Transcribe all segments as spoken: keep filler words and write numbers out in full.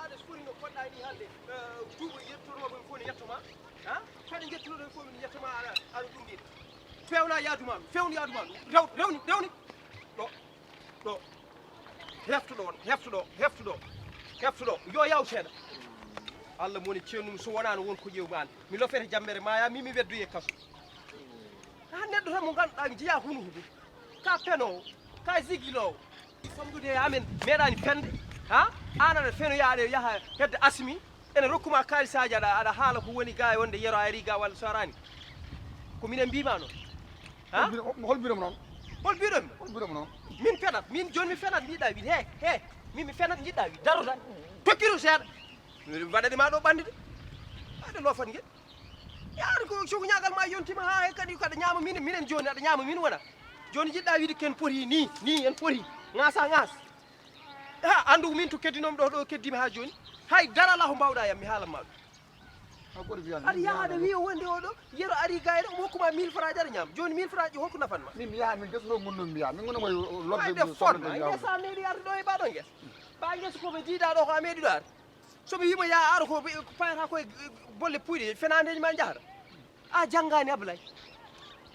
Aɗa foti no poɗɗaa ni hannde, eh, duuɓi yettotooma ɓe fof ne yettoma, ha? Fade njettunoɗen fof min yettoma, aɗa, aɗa ɗum ɗin. Fewna yaadu ma ɗum, fewna yaadu ma ɗum. Rew-, rewni, rewni. Ɗo, ɗo. Heftu ɗo, heftu ɗo, heftu ɗo. Heftu ɗo. Yo yaw seeɗa. Allah mo woni ceennum, so wonaano won ko ƴeewmi aan. Mi lofete jammere maaya, mi, mi weddoye kaso. Ha neɗɗo tan mo ngannduɗaa njiyaa hunuhudu. Ka penoowo, ka zigiloowo. Famɗude e amen, meeɗaani fende. Ha? Aan aɗa fenoya, aɗa yaha hedde asmi. Ene rokkuma kaalisaaji, aɗa, aɗa haala ko woni ga e wonde Yero ari ga walla so araani. Ko minen mbiima noon. Ha? Hol mbiɗo-, hol mbiɗomo noon? Hol mbiɗomi? Hol mbiɗomo noon? Min fenat, min jooni mi fenat, mbiɗa wiide, he, he. Min mi fenat, jiɗɗa wiide, daro tan. Tokkiru seeɗa. Mi waɗani ma ɗo ɓanndude. Ɓayde loofat ngel. Yaade ko, so ko ñaagal ma yontima ha he kadi ko aɗa ñaama min, minen jooni aɗa ñaama min wona. Jooni jiɗɗa wiide ken poti ni, ni en poti. Ŋaasa ŋaas. Ha, anndu min to keddinomi ɗo, ɗo keddimi ha jooni. Hay dara alaa ko mbawɗa yam, mi haalan ma ɗum. Ha goɗɗo wiya aɗa yaha aɗa wiya wonde oɗo, Yero ari gayre, omo hokkuma mille francs aɗa ñaama. Jooni mille francs ji hokku nafan ma. Min mi yaha min gesa to gonnomi mi yaha. Min gonnomo e lobbe. Wayde mi forma, soɓe ngesa a meeɗi arde ɗo e baɗo ngesa. Ba ngesa ko ɓe jiida ɗo ko a meeɗi ɗo arde. So mi wiima ya ar ko ɓe, ko payata koye bolle puyɗe, fenaandeeji ma njahata. A janngaani Ablaye.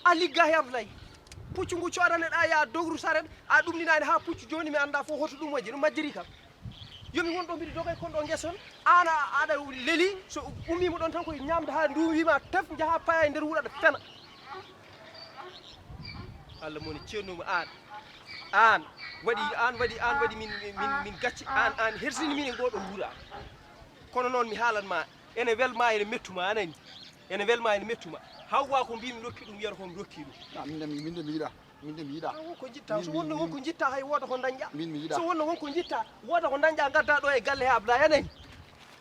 A liggaaki Ablaye. Puccu ngu coodaneɗa ya dogru saret, a ɗumɗinaani haa puccu jooni mi annda fof hoto ɗum waɗi, ɗum majjiri kam. Yo mi won ɗo mbiɗo doga e kon ɗo ngeson, aan a, aɗa leli, so ummiima ɗon tan koye ñaamde haa nduuwiima tef, njaha paya e nder wuro aɗa fena. Allah mo woni ceerno mo aan. Aan waɗi, aan waɗi, aan waɗi min, min, min gacci, aan, aan hersini min e ngoɗo wuro. Kono noon mi haalan ma, ene wel ma, ene mettu ma, a nani? Ene wel ma, ene mettu ma. Hawwa ko mbiimi rokki ɗum, Yero ko mi rokki ɗum. Ah, min de mi, min de mi yiɗa. Min de mi yiɗa. Ah, won ko njiɗta. Min, so wonno min, won ko njiɗta, hay wooda ko dañƴa. Min mi yiɗa. So wonno won ko njiɗta, wooda ko dañƴa, ngadda ɗo e galle he Ablaye, a nani?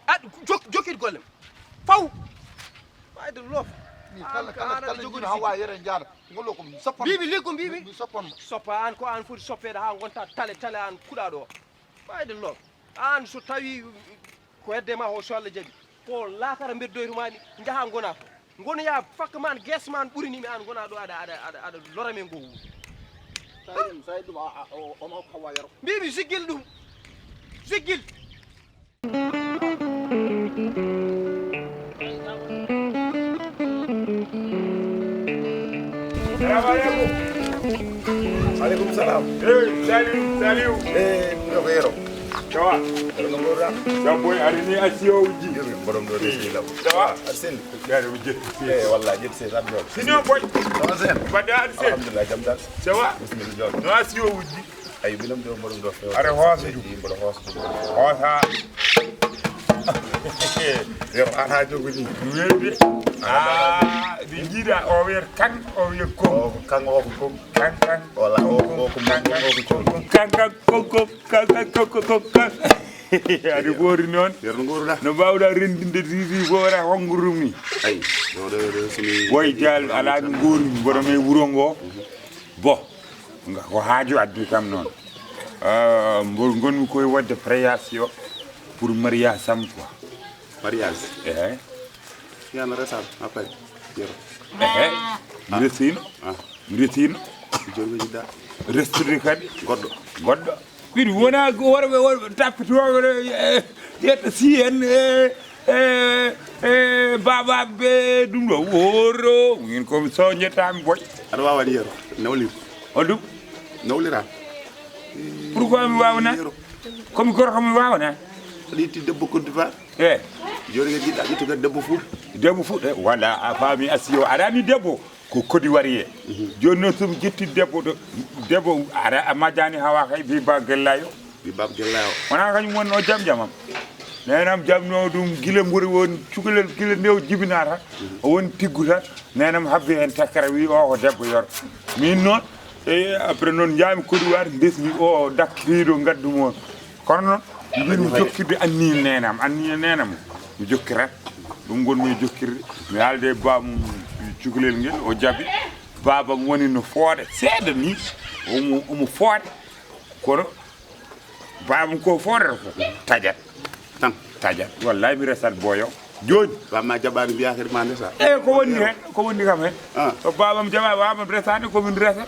Ad-, jok-, jokkit golle ma. Faw. Ɓayde loof. Min kala, kala, kala jiiɗo Hawa Yero jaada. Ngol ɗo ko mi soppan. Mbiimi liggo, mbiimi. Mi, mi soppan mo. Soppa aan, ko aan foti soppeede haa ngonta tale, tale aan kuɗaaɗo o. Ɓayde loof. Aan so tawi ko hedde ma o, so Allah jaɓi, ko laakara mbeddoyto ma ni, njaha ngona ko. Ngonoya fakka ma, gees ma ɓuri ni mi aan ngona ɗo aɗa, aɗa, aɗa, aɗa lora men ngo wuro. Sa yiɗi ɗum, sa yiɗi ɗum, a, a, o, o ma hokka Hawa Yero. Mbiimi siggil ɗum. Siggil. Salamu aleykum. Aleykum salam. Hey, Saliou, Saliou. Eh, ɗo ko Yero. Ça va? Yero no mboɗa? Sa boy, ari ni a siyo uji. Yero, mboɗo ɗo de sila. Ça va? Arsène. Yero uji. Eh, wallahi, ƴetti sey tan joɗo. Sino boy. Ça va, Sène? Mbaɗɗa Arsène? Alhamdulillah, jam tan. Ça va? Bismillah, joɗo. No a siyo uji? Ayi, minam ɗo mboɗo ɗo fewa. Are hoosa ɗum. Mboɗo hoosa ɗum. Hoosa. Yo alaa jogori. Weeɓe. Ah, ɓe njiiɗa o weer kan, o weer kon. O ko kan, o ko kon. Kan, kan. Wala o ko, o ko kan, kan, o ko kon. Kan, kan, kon, kon. Kan, kan, kon, kon, kon, kan. Aɗa goori noon. Yerno goruɗa. No mbaawɗa renndinde tigi fof wara honngo rumni. Ayi, ɗo, ɗo, ɗo, so mi woy jaal, alaa no goori, mboɗo men wuro ngo. Bo, nga ko haaju addi kam noon. Ah, mbo ngonmi koye waɗde préparation pour mariage am quoi. Mariage? Ehe. Fiyana resal, après. Yero. Ehe. Mi resino. Ah. Mi resino. Joni ko jiɗɗa? Restude kadi. Goɗɗo. Goɗɗo. Mbiɗa wona worɓe, worɓe tappitooɓe ɗo, eh, ƴetta si en, eh, eh, eh, baabaaɓe ɓe ɗum ɗo. Woro, min ko mi soñetaami boy. Aɗa waawa waɗi yero, nawlir. O ɗum? Nawlira. Pourquoi mi waawana? Yero. Ko mi gorko mi waawana? Aɗa yetti debbo Côte d'Ivoire. Eh. Joni kadi jiɗɗa ƴettu kadi debbo Fuuta. Debbo Fuuta, eh, wala a faami asiyo. Aɗa anndi debbo? Ko kodi wari e. Mhm. Jooni noon, so mi ƴetti debbo ɗo, debbo ara a majjani hawa kay, bi ba gella yo. Bi bab gella yo. Wona kañum wonno jam jamam. Nenam jamno ɗum gila mburi won cukalel, gila nde o jibinata. Mhm. O woni tiggu tan. Nenam habbi hen takkara wi o ko debbo yor. Min noon, e après noon njaami kodi war ndesmi o dakkiriɗo ngaddu mo. Kono noon, mbiɗo jokkirde anniya neenam, anniya neenam, mi jokkirat. Ɗum ngonmi e jokkirde. Mi haalde e baam cukalel ngel, o jaɓi. Baabam woni no fooɗa seeɗa ni, omo, omo fooɗa. Kono baabam ko fooɗata ko, taƴat. Tan. Taƴat. Wallahi mi resat boyo. Jooni. Bamma jaɓaani mbiyaa kadi ma ndesa. Eyi, ko woni heen, ko woni kam heen. Ah. So baabam jaɓaa, baabam resaani, ko min resa.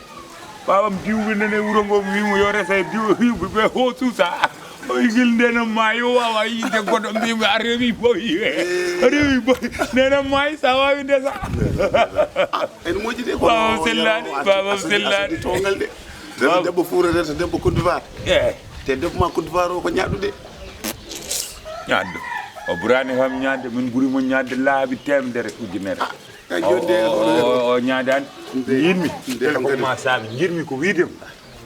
Baabam diwɓe nene wuro ngo, mi wiimo yo resa e diw, diwɓe ɓe ho suusa. O yigil ndenan maayi, o waawa yiide goɗɗo, mbiimi a rewi boyi. A rewi boyi. Ndenan maayi, sa waawi ndesa. Ah, ene moƴƴi de, kono baabam sellaani, baabam sellaani. Toongal de. Debbo, debbo Fuuta resa, debbo Côte d'Ivoire. Eyi. Te debbo ma Côte d'Ivoire o ko ñaɗɗo de. Ñaɗɗo. O ɓuraani kam ñaande, min ɓuri mo ñaande laabi teemedere ujunere. Ah, kay jooni de, o, o, o, o ñaadaani. Nde, yiɗmi. Nde kam ko kadi. Ma saabi, yiɗmi ko wiide mo.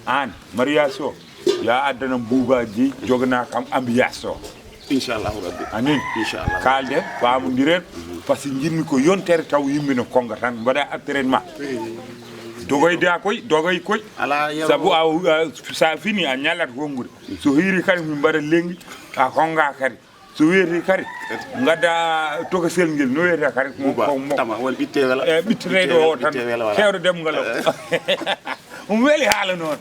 Aan, mariage o, ya addanam buubaaji, jogana kam ambiance o. Inchallahu Rabbi. Amin. Inchallah. Kaalden, faamondiren, par ce que njiɗmi ko yontere taw yimɓe no konga tan, mbaɗa entraînement. Dogoy da koy, dogoy koy. Alaa yero. Sabu a, a, sa fini, a ñalat wongude. So hiiri kadi, min mbaɗa lenngi, a konga kadi. So weeti kadi, ngadda tokosel ngel, no wiyata kadi, mo, buuba, ko mo, tama, won ɓitte wela. E, ɓitte ɓitte reyɗo wela, o tan, ɓitte wela, wala. Kewɗo demngal o. Eh. Omo weli haala noon.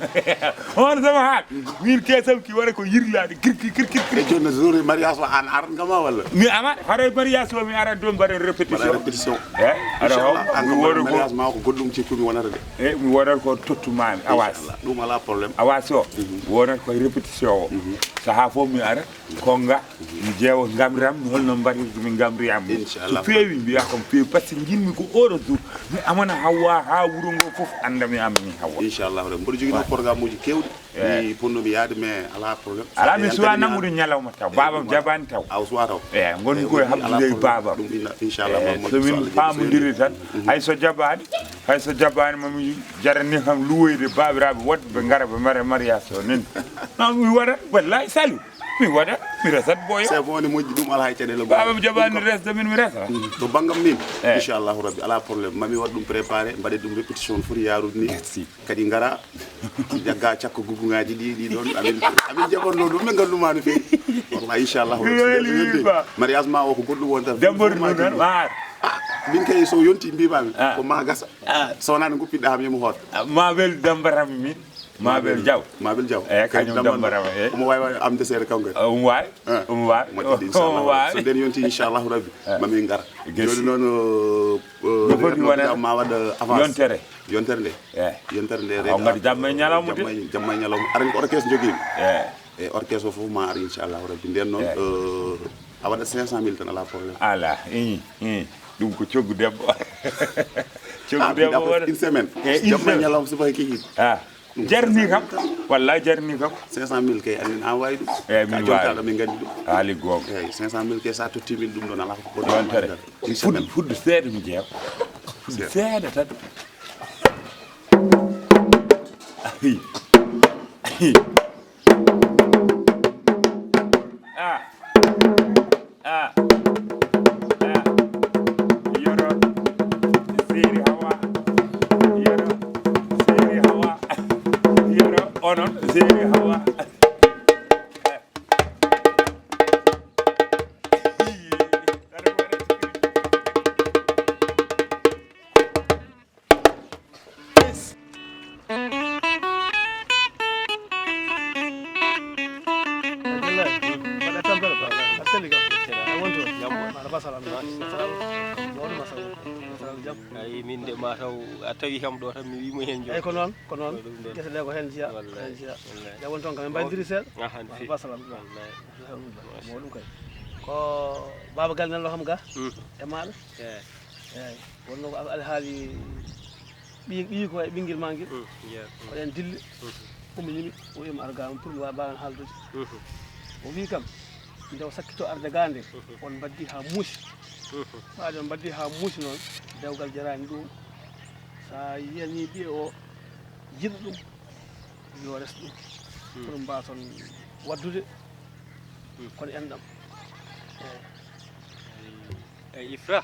On sama haal. Min kesam ki waɗa ko yirlaade, kirki, kirki, kirki. E jooni no jour mariage o an aran kama walla? Mi ama, haɗa mariage o mi ara ɗo mbaɗa répétition. Mbaɗa répétition. E, aɗa inchallah, an mi kam woɗa ko mariage ma ko goɗɗum cikkumi wonata de. E, mi woɗat ko tottuma mi, awas. Inchallah, ɗum ala problème. Awas o, mhm, wonat ko répétition o. Mhm. Saha fof mi ara. Konga, mi ƴeewa ngamri am, mi holno mbaɗirmi ngamri am. Inchallah. So feewi, mbiya kam feewi, par ce que njiɗmi ko oɗo jour, mi amana Hawwa haa wuro ngo fof annda mi amini Hawwa. Inchallah, Rabbi. Mboɗo jogii ɗo programme uji keewɗi. Eyi. Mi ponnomi yaade, mais alaa problème. Alaa, mi suwa nangude ñalawma taw. Eyi, baabam ɗum jaɓaani taw. Aw suwa taw. Eyi, ngonmi koye habdude e baabam. Ɗum ina, inchallah, eyi, so min paamondiri tan, mhm, hay so jaɓaani, hay so jaɓaani, mami jarani kam luwoyde baabiraaɓe woɗɓe ɓe ngara ɓe mara mariage o nen. Non, mi waɗat, wallahi, salut. Mi waɗa, mi resat boyo. C'est bon, ne moƴƴi ɗum, alaa hay caɗeele. Baaba mi jaɓaani resde min, mi resa. Mm, to banngam min, eh, inchallahu rabbi, alaa problème. Mami waɗ ɗum préparé, mbaɗe ɗum répétition no foti yaarude ni. Merci. Kadi ngara, jagga cakko guguŋaaji ɗi, ɗi ɗon. Amin, amin jaɓatno ɗum, min ngannduma no feewi. Wallahi, inchallahu rabbi. Mi weeli, ba. Mariage ma o ko goɗɗum wonta. Dembori ɗum tan, maar. Ah, min kay so yonti mbimami, ah, ko ma gasa. Ah. So wonani guppiɗa mi mo hoota. Ah, ma wel dambaram min. Mabel Diaw. Mabel Diaw. Eyi, kañum dambarama, eyi. Omo waawi waɗde am ndeseere kanko kadi. Omo waawi. Eh, omo waawi. Moƴƴi, inchallah. Omo waawi. So nden yonti, inchallahu rabbi, eh, mami ngar. Gasi. Jooni noon, eh, no foti wonande ma waɗ, eh, avance. Yontere. Yontere nde. Eyi. Yontere nde. O ngadi jamma e ñalawma de. Jamma e, jamma e ñalawma. Aɗa anndi ko orchestre jogiimi. Eyi. E orchestre o fof ma ar, inchallahu rabbi. Nden noon, eyi, eh, a waɗat cinq cent mille tan, alaa problème. Alaa, ii, ii. Ɗum ko coggu debbo. Coggu debbo waɗat une semaine. Eyi, une semaine. Jamma e ñalawma subaka kikiiɗe. Ah. Jarni kam. Wallahi jarni kam. Cinq cent mille kay, amin an wawi ɗum. Eyi, min wawi. Ka jontaɗo min gandi ɗum. Haali goonga. Eyi, cinq cent mille kay sa totti min ɗum ɗon ala ko. Yontere. Fudde, fudde seeɗa mi jeeya. Fudde seeɗa tan. Ayi. Ah, ah, ah. Yoro, Zeri Hawa. Yoro, Zeri Hawa. Yoro, onon, Zeri Hawa. Ay, min de ma taw a tawi kam ɗo tan mi wimo hen jom. Ay, ko noon, ko noon. Ko ɗum ɗon. Gese ɗe ko hen jeya, wallahi, hen jeya. Wallahi. Ya won toon kam en mbayndiri seeɗa. Ahan, fi. Wallahi. Alhamdulillah. Mo ɗum kay. Ko Baba Galle nan ɗo kam ga. Mm. E maɗa. Eh. Eeyi, wonnoo ko al-, alhaali ɓiy, ɓiy ko e ɓinngel maa ngel. Mm, yeah, mm. Ko ɗen dilli, mm, umminimi, o wiima ar ga pour mi waawa mbaawen haaldude. Mhm. O wii kam, nde o sakkitoo arde gaa nde, mhm, on mbaddii haa muusi. Mhm. Ɓaade on mbaddii haa muusi noon, dewgal jaraani ɗum. So a yiyanii ɓiye o jiɗa ɗum, yo res ɗum. Mm. Pour mbaason waɗdude, mm, kono enɗam. Eeyi. Eyi, Ifra,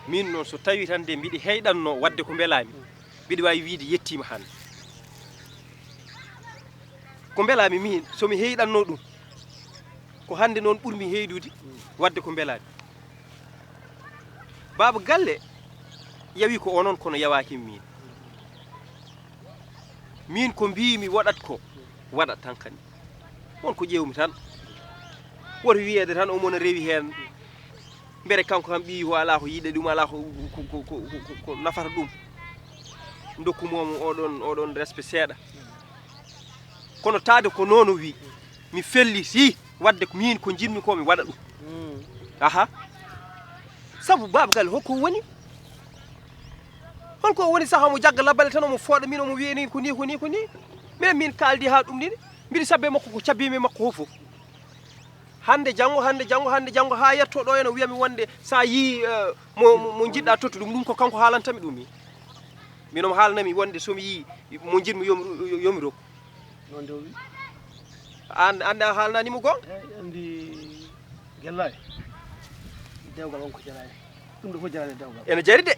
miin noon, so tawii tan de mbiɗa heyɗannoo waɗde ko mbelaami, mbiɗa waawi wiyde yettiima hannde. Ko mbelaami miin, so mi heyɗannoo ɗum, ko hannde noon ɓurmi heydude waɗde ko mbelaami. Baaba Galle yawii ko onon, kono yawaaki miin. Miin ko mbiimi waɗat ko, waɗat tan kadi. Won ko ƴeewmi tan. Woto wiyeede tan omo no rewi heen. Mbele kanko kam ɓiyi o alaa ko yiɗa ɗum, alaa ko, ko, ko nafata ɗum. Ndokku moomo oɗon, oɗon respect seeɗa. Kono taade ko noon o wi, mi felliti waɗde ko miin ko njiɗmi ko mi waɗa ɗum. Mm. Aha. Sabu Baaba Galle, hol ko woni? Hol ko woni saha omo jagga labale tan omo fooɗa min, omo wiya ni ko ni, ko ni, ko ni? Min, min kaaldi haa ɗum ɗiɗi. Mbiɗa sabbe makko ko cabbi mi makko fof. Hannde, janngo, hannde, janngo, hannde, janngo, haa yetto ɗo ene wiya mi wonde so a yii, eh, mo, mo, mo njiɗɗa tottu ɗum, ɗum ko kanko haalanta mi ɗum mi. Min omo haalana mi wonde so mi yii mo njiɗmi yomi, yomi rokku. Noon de o wi. Aan, aan a haalanaani mo goonga? Eeyi, anndi gellaay. Dewgal won ko jaraani. Ɗum ɗo fof jaraani dewgal. Ene jari de.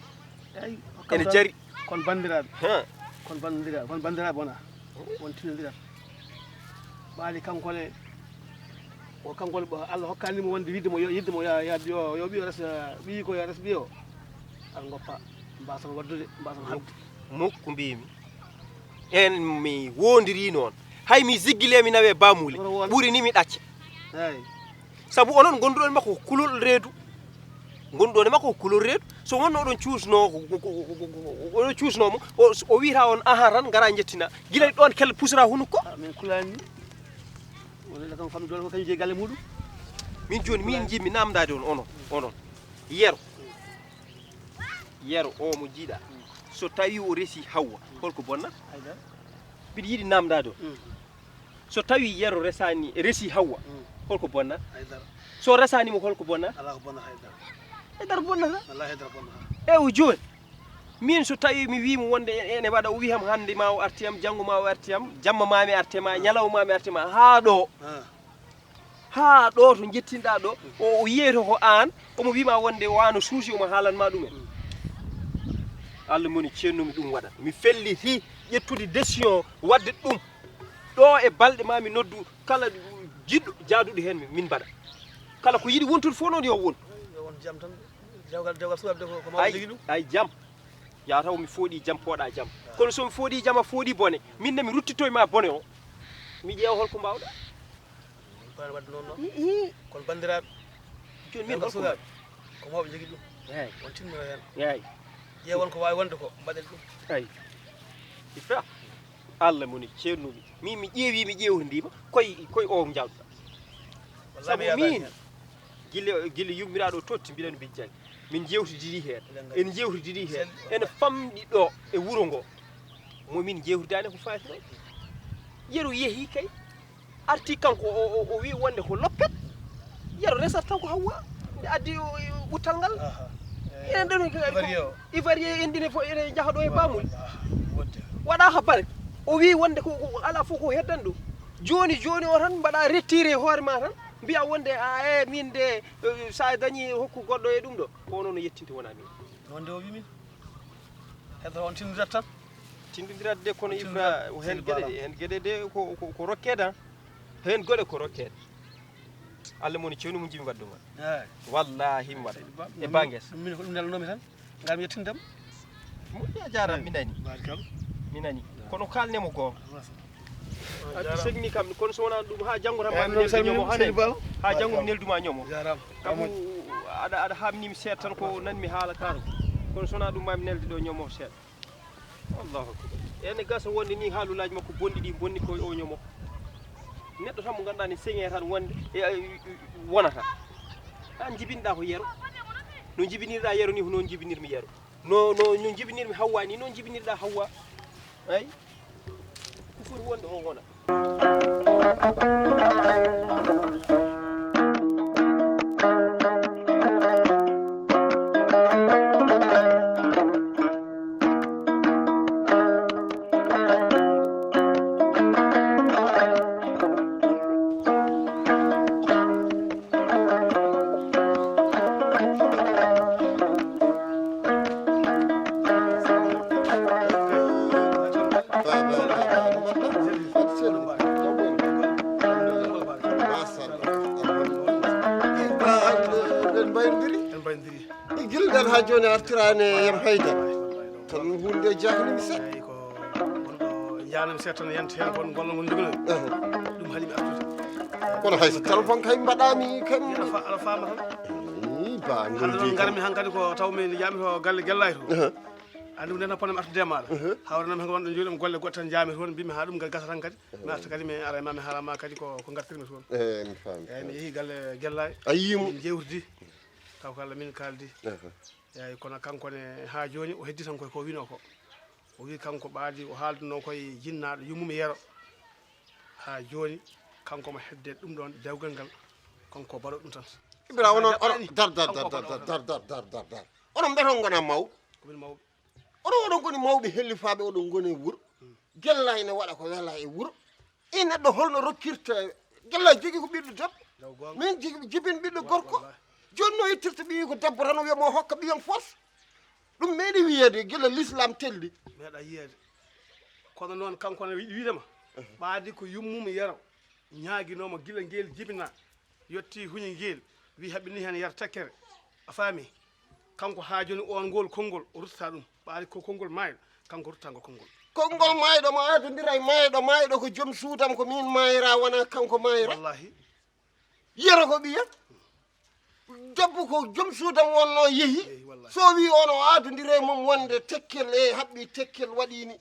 Eeyi, ene jari. Kon banndiraaɓe. He. Kon banndiraaɓe, kon banndiraaɓe wona. Won tinondirat. Ɓaali kanko ne, o kanko ne, Allah hokkaani mo wonde wiide mo yo, yidde mo ya, ya, yo, yo ɓiyo res, ɓiyi ko yo res ɓiyo. Aɗa ngoppa, mbaasan waɗdude, mbaasan haɓde. Muk, ko mbiimi. En mi woondiri noon. Hay mi ziggile mi nawe bamuli. Woto woon. Ɓuri ni mi ɗacca. Eeyi. Sabu onon ngonduɗon e makko ko kulol reedu. Ngonduɗon e makko ko kulol reedu. So wonno oɗon cuusno, ko, ko, oɗon cuusno mo, o, o wiyata on aha tan ngara njettina. Gila ɗon kella pusra hunuko. Ah, min kulaani. Wonde kam famɗi doole ko kañum jeyi galle muɗum. Min jooni, min njiɗmi namdaade on, onon, onon. Yero. Yero o mo jiiɗa. So tawi o resi Hawwa, holko bonna? Haydara. Mbiɗa yiɗi namdaade on. Mm. So tawi Yero resani, resi Hawwa, mm, holko bonna? Haydara. So resani mo, holko bonna? Alaa ko bonna haydara. Haydara bonnata? Alaa haydara bonnata. E o jooni, min so tawi mi wimo wonde e-, ene waɗa, o wiyam hannde ma o artiyam, janngo ma o artiyam, jamma ma mi arte ma, ñalawma ma mi arte ma, haa ɗo. Ah. Haa ɗo to njettinɗaa ɗo, o, o yiyeto ko aan, omo wima wonde o aan o suusi, omo haalanma ɗum en. Allah moni ceennumi ɗum waɗat. Mi felliti ƴettude décision waɗde ɗum. Ɗo e balɗe ma mi noddu kala jiɗɗo jaaduɗo heen mi, min mbaɗa. Kala ko yiɗi wontude fof noon yo won. Yo won jam tan. Dewgal, dewgal suwabde ko, ko mawɗo ay, jogii ɗum. Ay jam. Yaa taw mi fooɗi jam, pooɗa jam. Ah. Kono so mi fooɗi jam, a fooɗi bone. Min ne mi ruttitoy ma bone o. Mi ƴeewa holko mbawɗa. Ko waɗde noon noon. Ihi. Kono banndiraaɓe, jooni min holko suukaɓe, ko mawɓe njogii ɗum. Eeyi. On tinnoo heen. Eeyi. Ƴeewon ko waawi wonde ko, mbaɗen ɗum. Eeyi. Ifra, Allah moni ceernuɓe. Min mi ƴeewi, mi ƴeewtindiima, koye, koye o njawɗa. Wallahi. Sabu mi yaadaani min, heen. Gila, gila yummiraaɗo totti mbiɗen bijjani. Min njewtidiri heen. Eɗen nganndi. En njewtidiri heen. Sel-, ene famɗi ɗo e wuro ngo. Mo min njewtidaani ko faati ɗo. Yeru yehi kay. Arti kanko o, o, o wi wonde ko loppet. Yero resat kanko Hawwa. Nde addi o, o, ɓuttal ngal. Aha. Enen ɗon ko Ivoirier o. Ivoirier en ɗine fof ene njaha ɗo e bamuli. Aha. Wonde. Waɗa habare. O wii wonde ko, ko, ko alaa fof ko heddan ɗum. Jooni, jooni o tan mbaɗa retiré hoore ma tan, mbiya wonde a, e min de, eh, sa dañi hokku goɗɗo e ɗum ɗo. Ko onon no yettinte, wonaa min. Wonde o wii min, heddo on tindirat tan. Tindindirat de, kono Ibra, hen geɗe de, hen geɗe de ko, ko, ko rokkede, hen goɗe ko rokkede. Allah moni cewni mo jimi wadde ma. Eyi. Wallahi mi waɗa. E banges. Min ko ɗum nelanomi tan. Ngam yettindem. Moƴƴi, a jaaraama, mi nani. Barikal. Mi nani. Kono kalne mo goonga. A segni kam, kono so wonaa ɗum, haa janngo tan ma mi neldu ñoomo, haa janngo mi nelduma ñoomo. Jaaraama. Kam aɗa, aɗa haamnimi seeɗa tan ko nanmi haala ka. Kono so wonaa ɗum ma mi nelde ɗo ñoomo seeɗa. Allahu akbar. Ene gasa wonde ni haalulaaji makko bonɗi ɗi bonni ko o ñoomo. Neɗɗo tan mo ngannduɗaa ne seŋe tan wonde e, e, e, wonata. An jibinɗa ko yero. No jibinirɗa yero ni ko noon jibinirmi yero. No, no, no jibinirmi Hawwa ni noon jibinirɗa Hawwa. Ay. Ko foti wonde o wona. Machallah. Alhamdulillah. Eɗen mbayondiri. Eɗen mbayondiri. E gila ɗen haa jooni a artiraani e Yero Haydara. Tan huunde jahli mi seeɗa. Eyi, ko wonɗo jaanam seeɗa tan yanta heen, kono gollal ngol njoginoo. Ehe. Ɗum haɗi mi artude. Kono hay so téléphone kay mbaɗaami kam. Aɗa fa-, aɗa faama tan. Ii, ba, ngol hannde noon ngarmi hankadi ko taw mi yaami to galle Gellaay to. Ehe. Anndi ko ndeen tan ponmi artude e maaɗa. Ehe. Hawranam heen ko wonɗo jooɗi am golle goɗɗe tan njaami toon, mbimi haa ɗum gasa tan kadi. Mi arta kadi mi ara e ma mi haala ma kadi ko, ko ngartirmi toon. Eyi, mi faami. Eyi, mi yehi galle Gellaay. A yii mo? Min njeewtidi. Taw ko Allah min kaaldi. Ehe. Eyi, kono kanko ne haa jooni o heddi tan koye ko winoo ko. O wii kanko ɓaadi o haalduno koye jinnaaɗo yummum Yero. Haa jooni kanko mo hedde ɗum ɗoon dewgal ngal. Kanko baɗo ɗum tan. Ibra, onon, onon, dar, dar, dar, dar, dar, dar, dar, dar, dar. Onon mbiyata on ngonaa mawɓe? Ko min mawɓe. Onon, oɗon ngoni mawɓe hellifaaɓe, oɗon ngoni e wuro. Gellaay ne waɗa ko welaa e wuro. E neɗɗo holno rokkirta? Gellaay jogii ko ɓiɗɗo debbo. Jaw goonga. Min jogii jibin ɓiɗɗo gorko. Wallahi. Jooni no ittirta ɓiyi ko debbo tan o wiya mo hokka ɓiyam force. Ɗum meeɗi wiyeede gila l'islam telli. Meeɗa yiyeede. Kono noon kanko ne wi-, wiide ma. Ɓaadi ko yummum Yero. Ñaaginoo mo gila ngeel jibinaa. Yettii huñi ngeel, wii haɓɓini heen Yero tekkere. A faami? Kanko haa jooni oon ngool konngol, o ruttataa ɗum. Ɓaadi ko konngol maayɗo, kanko ruttaa ngol konngol. Konngol maayɗo mo aadondira e maayɗo, maayɗo ko joom suudam, ko miin maayra, wonaa kanko maayra. Wallahi. Yero ko ɓiyam. Debbo ko joom suudam wonnoo yehi. Yehi, wallahi. So o wii on o aadondira e mum wonde tekkel e haɓɓi tekkel waɗi ni.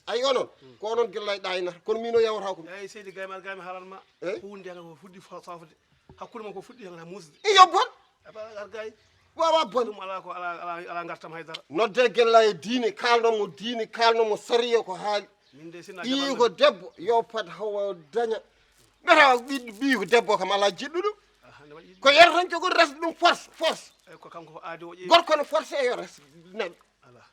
Ayi onon, ko onon Gellaay ɗaaynata, kono miin o yawata ko mi. Eyi, seydi Gayma, Gayma haalan ma. Eyi? Huunde hannde ko fuɗɗi fo-, soofde. Hakkunde mon ko fuɗɗi hannde muusde. Iyo bon. Aba argay. Wawa bon. Ɗum alaa ko alaa, alaa, alaa ngartam haydara. Nodde Gellaay e diine, kaalno mo diine, kaalno mo sariya ko haali. Min de sinaa ɓiyi ko debbo, yo fat hawa daña. Mbiyata ɓi-, ɓiyi ko debbo kam alaa jiɗɗo ɗum. Ah, hannde waɗi. Ko Yero tan jogori resde ɗum force, force. Eyi, ko kanko ko aadi o ƴeewi. Gorko ne force e yo resde neɗɗo. Alaa.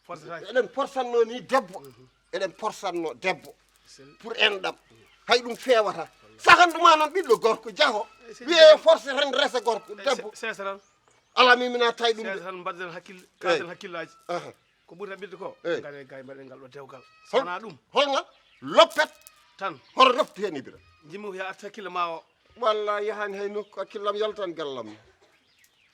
Force tan. Eɗen porsatno ni debbo. Mhm. Eɗen porsatno debbo. Sel-. Pour enɗam. Hay ɗum feewata. Wallahi. Sahan ɗuma noon ɓiɗɗo gorko jaho. Eyi, sel-. Wiye force tan resa gorko, eyi, debbo. Se-, sesa tan. Alaa mi mina tay ɗum de. Sesa tan mbaɗden hakkille, eyi, kaaden hakkillaaji. Aha. Ko ɓuri haɓirde ko, eyi, ngare gay mbaɗen ngal ɗo dewgal. So wonaa ɗum. Hol ngal? Loppet. Tan. Hoto reftu heen Ibra. Jimmi ko yaa arti hakkille ma o. Walla yahaani hay nokku, hakkillam yaltan gallam.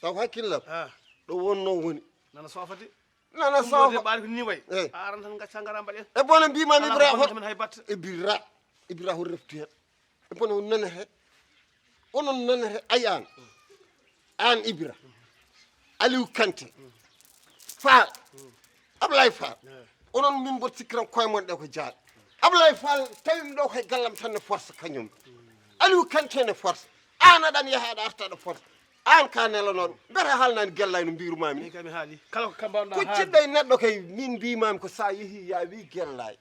Taw hakkillam. Ah. Ɗo wonnoo woni. Nana soofade. Nana soofade. Ɓaari ko ni way. Eyi. A aran tan ngacca ngara mbaɗen. E bono mbiman Ibra hol. Min hay batte. Ibra. Ibra hol reftu heen. E bono nana he. Onon nanata, ayi aan, aan Ibra, Aliou Kanté, Fall, Ablaye Fall, onon min mboɗo sikkiran koye mon ɗe ko jaaɗe. Ablaye Fall tawimi ɗo koye gallam tan ne force kañum. Aliou Kanté ne force. Aan aɗan yaha aɗa arta aɗa force. Aan ka nelanooɗo. Mbiyata haalnaani Gellaay no mbirumaami. Min kam mi haali. Kala ko kamba on ɗa haali. Kucciɗɗo e neɗɗo kay min mbimaami ko sa yehi ya wi Gellaay.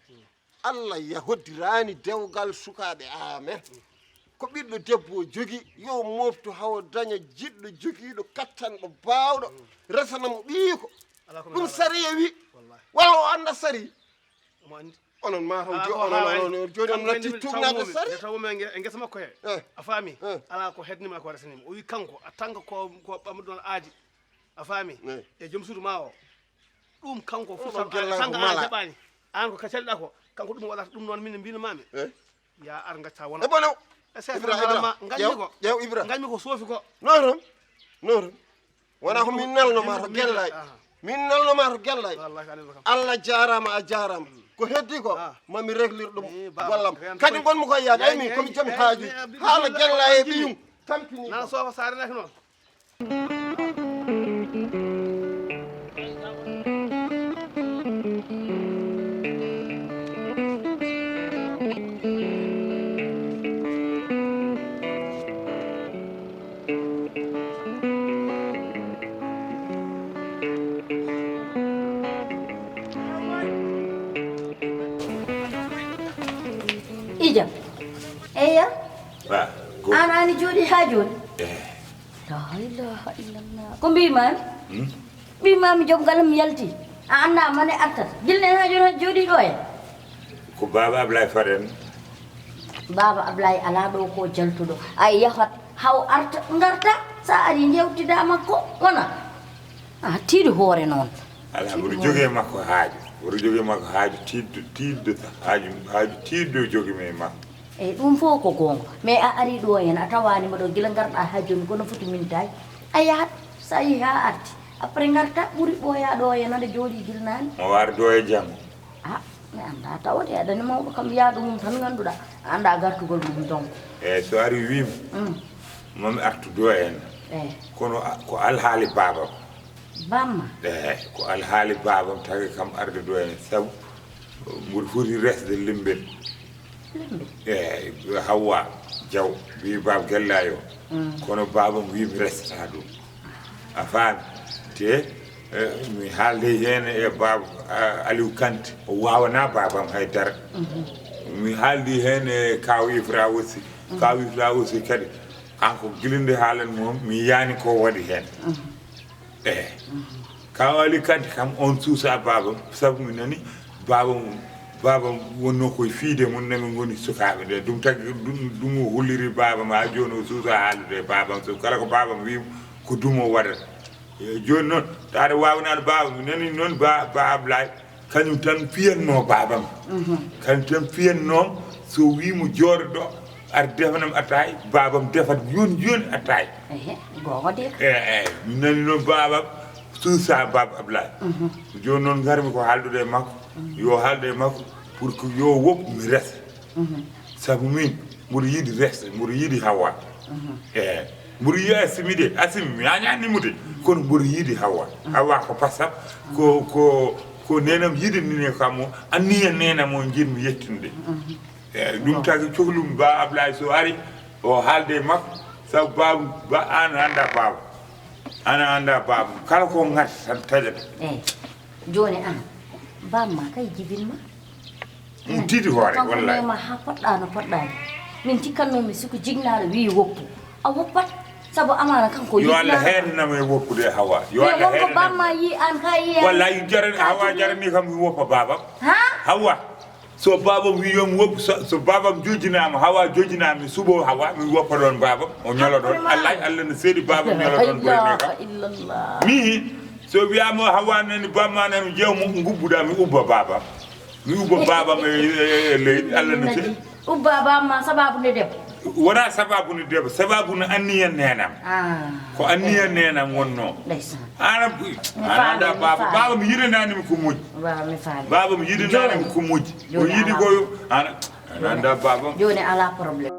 Allah ya hoddiraani dewgal sukaaɓe. Amen. Ko ɓiɗɗo debbo o jogii, yo moftu hawo daña jiɗɗo jogiiɗo kattanɗo baawɗo resana mo ɓiyiiko. Alaa ko mi ɗum haala. Sariya wi. Wallahi. Walla o annda sariya. Omo anndi. Onon ma taw jo onon onon joni on natti tugnade sare. Taw mo e ngesa makko he. A faami? Ala ko hednima ko resnima. O wi kanko a tanga ko ko bamdo on aadi. A faami? E joom suudu ma o. Ɗum kanko futa tanga a jaɓani. An ko ka calɗa ko kanko ɗum waɗata ɗum noon min mbino mami. Ya ar gacca wona. E bono. Ibra Ibra. Ganmi ko. Jew Ibra. Ganmi ko sofi ko. Norum. Norum. Wona ko min nalno ma to gellay. Min nalno ma to gellay. Allah jarama a jarama. Ko heddi ko mami reglir ɗum gollam. Kadi gonmi ko yaade ay min komi jomi haaju. Haala gellay e ɓiyum. Tampini. Nan sofa sare nak noon. Ija. Eya. An ani jooɗi ha joni. La ilaha illallah. Ko mbimami? Mbimami joom galle mi yalti. A anda mane artata. Gilnen ha joni ha jooɗi ɗo e. Ko baba Ablaye faden. Baba Ablaye ala ɗo ko jaltuɗo. Ay yahat haw arta garta sa ari jewtida makko wona. A tiiɗi hoore noon. Ala mboɗo jogi e makko haaju. Mboɗo jogi e makko haaju tiiddo tiiddo haaju haaju tiiddo jogi mi e makko. Eyyi ɗum fof ko goonga mais a ari ɗo heen a tawaani mboɗo gila ngarɗa haa jooni kono foti mintaji a yahat so a yehi haa arti après ngarta ɓuri ɓooya ɗo heen aɗa jooɗi gila naani. Mo war ɗo e janngo. A mi annda tawde aɗani mawɗo kam yaadu mum tan ngannduɗa a annda gartugol mum donc. Eyyi so ari wiima mami artu ɗo heen. Eyyi kono ko alhaali baabam. Bamma. Eyyi ko alhaali baabam tagi kam arde ɗo heen sabu mboɗo foti resde limbe. Limbe. Eyyi Hawwa Jaw wi baaba Gellaayo. Kono baabam wi mi resata ɗum. A faami? Te mi haalde heen e baaba Aliou Kanté o waawana baabam hay dara. Mi haaldi heen e kaaw Ifra aussi. Kaaw Ifra aussi kadi kanko gila nde haalan mum mi yaani ko waɗi heen. Eyi. Kaaw Ali Kanté kam on suusa baabam sabu mi nani baabam baabam wonno koye fiide mum nami ngoni sukaaɓe nde ɗum tagi ɗum o holliri baabam haa jooni o suusa haaldude e baabam sabu kala ko baabam wiimo ko ɗum o waɗata. Eyi jooni noon taade waawanaano baabam mi nani noon ba ba Ablaye. Kañum tan fiyatno baabam. Kañum tan fiyatno so wiimo jooɗo ɗo ar defanam ataay baabam defat joni joni ataay. Ehe gogo de. Eyi eyi mi nani noon baabam suusa baaba Ablaye. Joni noon garmi ko haaldude e makko yo haalde e makko pour que yo woppu mi resa. Sabu min mboɗo yiɗi resde mboɗo yiɗi Hawa. Eyi mboɗo yiɗi Asimi de Asimi mi añani mo de kono mboɗo yiɗi Hawa. Hawa ko pasam ko ko ko nenam yiɗanini kam o anniya nenam o jiɗmi yettude. Eyi ɗum tagi cohlumi ba Ablaye so ari o haalde e makko sabu babu ba an anda babu ana anda babu kala ko gati tan taƴata. Eyi joni an bamma kay jibinma. Ɗum tiiɗi hoore wallahi. Ma ha poɗɗa no poɗɗani min cikkannomi siko jignaɗo wi woppu a woppat. Sabu amana kanko yo allah heedanam e woppude hawa yo allah heedanam bamma yi an ka yi wallahi jarani hawa jarani kam mi woppa babam. Ha hawa so babam wi yomi woppu so babam jojinama hawa jojinami suɓo hawa mi woppa ɗon babam o ñolo ɗon allah allah no seeɗi babam ñolo ɗon boyne kam. Mi so wiyama hawa nani bamma nani jewmo gubbuɗa mi ubba babam. Mi ubba babam e leydi allah no seeɗi. Ubba bamma sababu nde debbo. Wona sababu nde debbo sababu no anniya nenam. Ko anniya nenam wonno. Ana ana anda baba baba mi yiɗananimi ko moƴƴi. Baba mi yiɗananimi ko moƴƴi o yiɗi koyo ana ana anda babam. Joni ala problème.